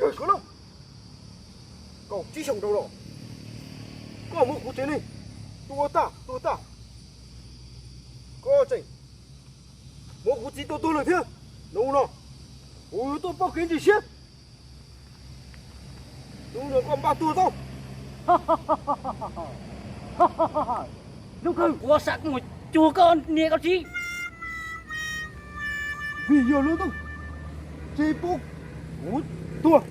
Kawg koj lauj, kaum tsib xyoos dhau los, koj muab kuv tsev neeg tua tag tuag tag, koj tseem muab kuv txiv tua tuag lawm thiab. Hnub no kuv yuav tuaj pauj kev ntseeg siab. Hnub no koj npaj tuag tau. Hnub kawg kuv xav mus cuag koj niam koj txiv. Vim yog lub ntuj tsis pub kuv tuag,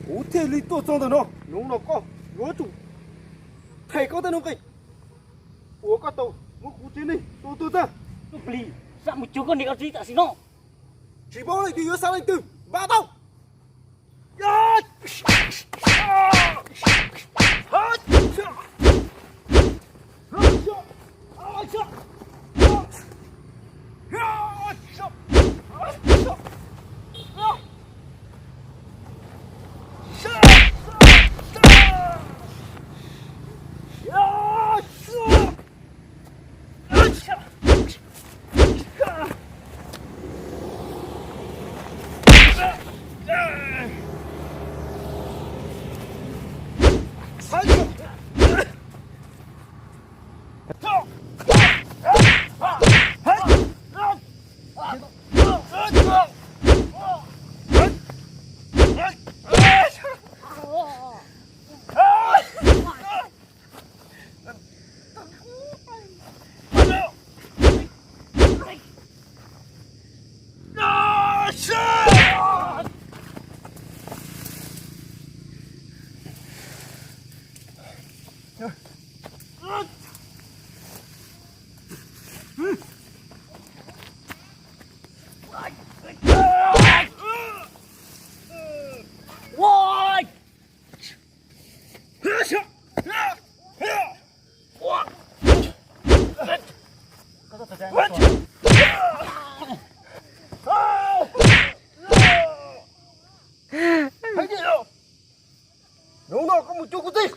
kuv thiaj li tuaj txog ntawm no. Hnub no koj yuav tsum them koj tej nuj nqis uas koj tau muab kuv tsev neeg tua tuag tag. Tus plis xav mus cuag koj niam koj txiv tam sim no. Tsis paub leej twg yuav xav leej twg, npaj tau. Hnub no koj mus cuag kuv txiv.